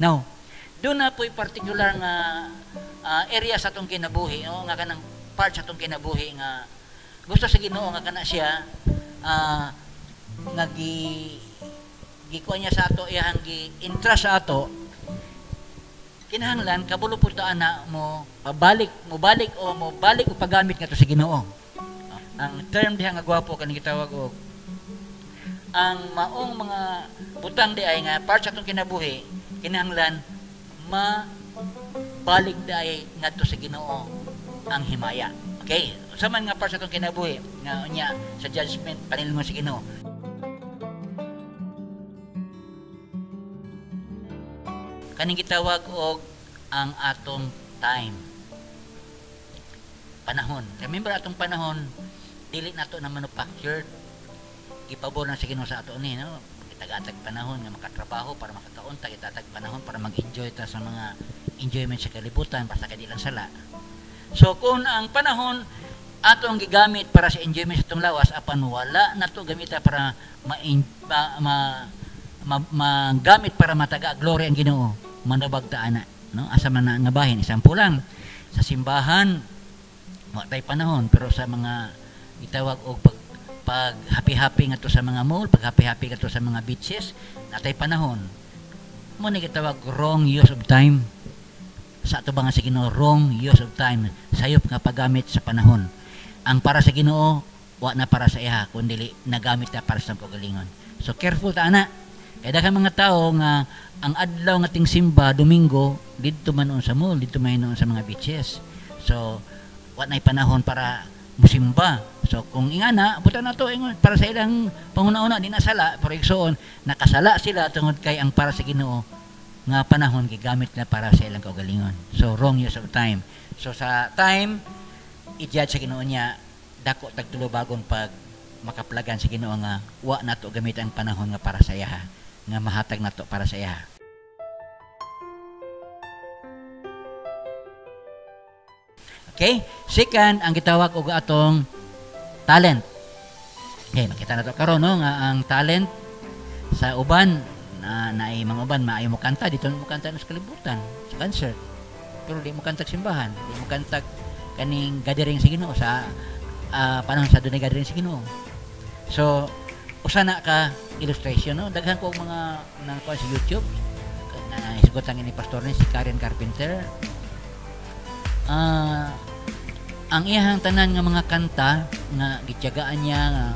Now, doon na po'y particular nga area sa atong kinabuhi, no? Nga kanang part sa atong kinabuhi nga gusto sa Ginoo nga kana siya nga gi gikuha niya sa ato, iyang gi-entrust sa ato, kinahanglan kabulo pud ta ana mo pabalik, mo balik o mo balik o paggamit ngadto sa Ginoo. Ang term diha nga gwapo kaning gitawag og ang maong mga butang di ay nga part sa atong kinabuhi kinahanglan mabalik di ay ngadto sa Ginoo ang himaya. Okay, unsa man nga part sa atong kinabuhi nga unya sa judgment panilngon sa Ginoo? Kaning gitawag og ang atong time, panahon. Remember, atong panahon dili nato na manufactured, gipabor na sa Ginoo sa ato ni, no? Gitagatag panahon nga makatrabaho para makakaon ta, gitatag panahon para mag-enjoy ta sa mga enjoyment sa kalibutan basta kay di lang sala. So kung ang panahon atong gigamit para sa enjoyment sa atong lawas apan wala nato gamita para magamit para mataga glory ang Ginoo, manabag ta ana, no? Asa man na nga bahin, isang pulang sa simbahan wa tay panahon, pero sa mga gitawag og pag happy-happy ngadto sa mga mall, pag happy-happy ngadto sa mga beaches, natay panahon. Mo ni gitawag wrong use of time. Sa ato ba nga sa Ginoo, wrong use of time, sayop nga paggamit sa panahon. Ang para sa Ginoo wa na para sa iha, kun dili nagamit na para sa kagalingon. So careful ta ana. Kay daghang mga tao nga ang adlaw nga ting simba Domingo didto man noon sa mall, didto man noon sa mga beaches. So wa nay panahon para musimba. So kung ingana, buta na to ingon para sa ilang panguna-una di na sala, pero igsoon nakasala sila tungod kay ang para sa Ginoo nga panahon gigamit na para sa ilang kaugalingon. So wrong use of time. So sa time i-judge sa Ginoo niya, dako tag tulubagon pag makaplagan sa Ginoo nga wa nato gamit ang panahon nga para sa iya, nga mahatag nato para sa iya. Okay? Second, ang gitawag og atong talent. Okay, makita nato karon, no, nga ang talent sa uban na naay mga uban maayo mo kanta, dito mo kanta sa kalibutan, sa concert. Pero di mo kanta sa simbahan, di mo kanta kaning gathering sa Ginoo sa panahon sa dunay gathering sa Ginoo. So usa na ka illustration, no? Daghan ko og mga nakuha sa YouTube na hisgutan ni pastor ni si Karen Carpenter. Ang iyang tanan nga mga kanta nga gityagaan niya nga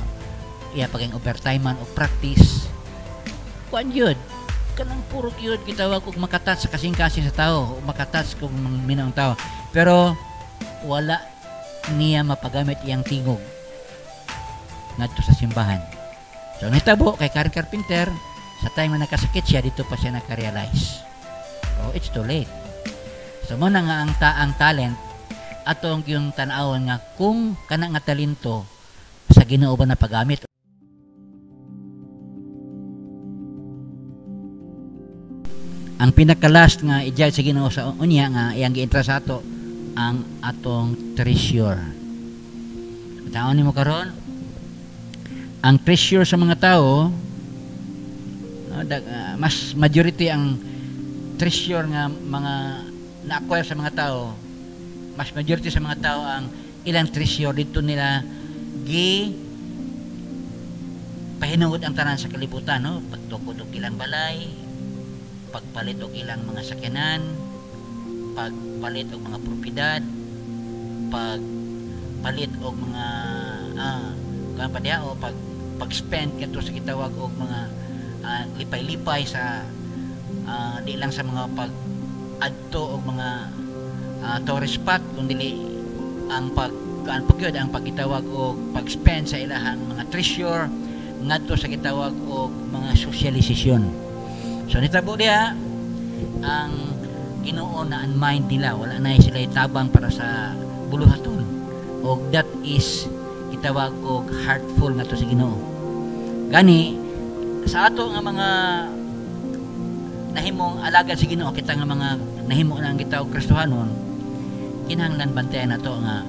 iya paging overtime man o practice, kuan yun, kanang puro yun gitawag og makatats sa kasing-kasing sa tao, makatats kung minaw ang tao, pero wala niya mapagamit iyang tingog ngadto sa simbahan. So nahitabo kay Karen Carpenter, sa time na nakasakit siya, dito pa siya nakarealize. Oh, it's too late. So mo na nga ang ang talent atong yung tan-awon nga kung kana nga talento sa Ginoo ba na paggamit. Ang pinaka-last nga i-judge sa Ginoo sa unya nga iyang gi-entrust sa ato ang atong treasure. Taon nimo karon ang treasure sa mga tao, no, mas majority ang treasure nga mga na-acquire sa mga tao, mas majority sa mga tao ang ilang treasure dito nila gi pahinungod ang tanan sa kalibutan, no? Pagtukod og ilang balay, pagpalit og ilang mga sakyanan, pagpalit og mga propiedad, pagpalit og mga kuan pa diha, o pag-spend kadto sa gitawag og mga lipay-lipay sa di lang sa mga pag-adto og mga tourist spot, kundi ang pag kuan pa gyud ang pagitawag og pag-spend sa ilahang mga treasure ngadto sa gitawag og mga socialization. So nitabo diha ang Ginoo na ang mind nila, wala na sila itabang para sa buluhaton, og that is gitawag og heartful ngadto sa Ginoo. Gani sa ato nga mga nahimong alagad sa Ginoo, kita nga mga nahimo na ang gitawag Kristohanon, kinahanglan bantayan nato nga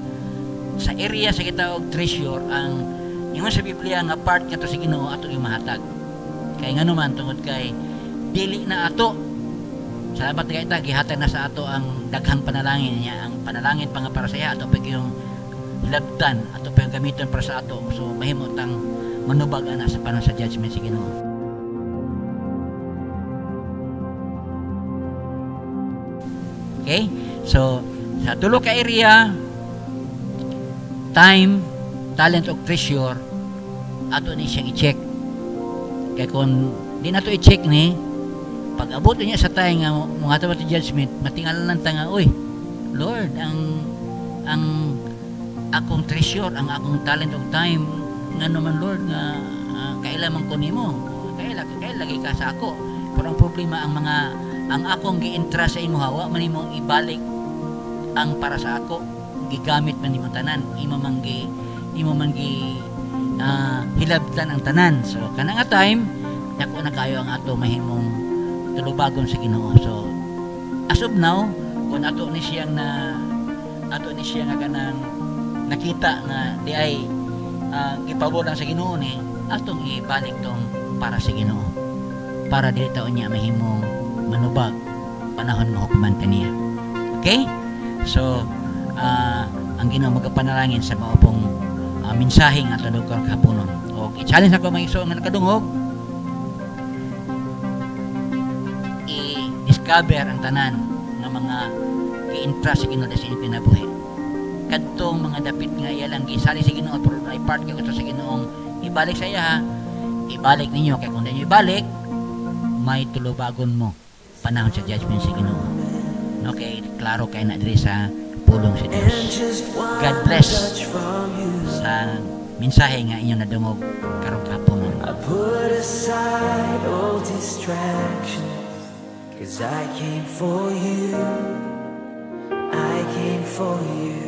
sa area sa gitawag treasure ang ingon sa Biblia nga part ngadto sa Ginoo ato yung mahatag. Kay ngano man, tungod kay dili na ato Salamat kay ta gihatag na sa ato ang daghang panalangin niya, ang panalangin pa nga para sa iya ato pa yung hilabtan, ato pa yung gamiton para sa ato. So mahimo tang manubag ana sa panahon sa judgment sa Ginoo. Okay? So sa tulo ka area, time, talent ug treasure, ato ni siyang i-check. Kay kung di nato i-check ni, pag abot niya sa time nga mga tawo judgment, matingalan lang ta nga, "Uy, Lord, ang akong treasure, ang akong talent ug time, ngano man, Lord, nga kaila man ko nimo, kaila lagi ka sa ako. Pero ang problema, ang mga ang akong gi-entrust sa imo, wa man nimo ibalik ang para sa ako, gigamit man nimo tanan, imo man gi hilabtan ang tanan." So kana nga time, dako na kayo ang ato mahimong tulubagon sa Ginoo. So as of now, kung ato ni siya nga kanang nakita nga di ay gipabor lang sa Ginoo ni, atong ibalik tong para sa Ginoo para dili taon niya mahimong manubag panahon mo hukman kaniya. Okay? So ang Ginoo magapanalangin sa mao pong mensahe nga atong karon kahaponon. O i-challenge ako mga igsoon nga nakadungog, i-discover ang tanan nga mga gi-entrust sa Ginoo sa inyong kinabuhi. Kadtong mga dapit nga iya lang gisali sa Ginoo pero ay part kay gusto sa Ginoong ibalik sa iya, ibalik ninyo, kay kung di niyo ibalik, may tulubagon mo panahon sa judgment sa Ginoo. Okay, klaro kay na diri sa pulong sa Dios. God bless sa mensahe nga inyong nadungog karong kahaponon. I put aside all distractions, 'cause I came for you. I came for you.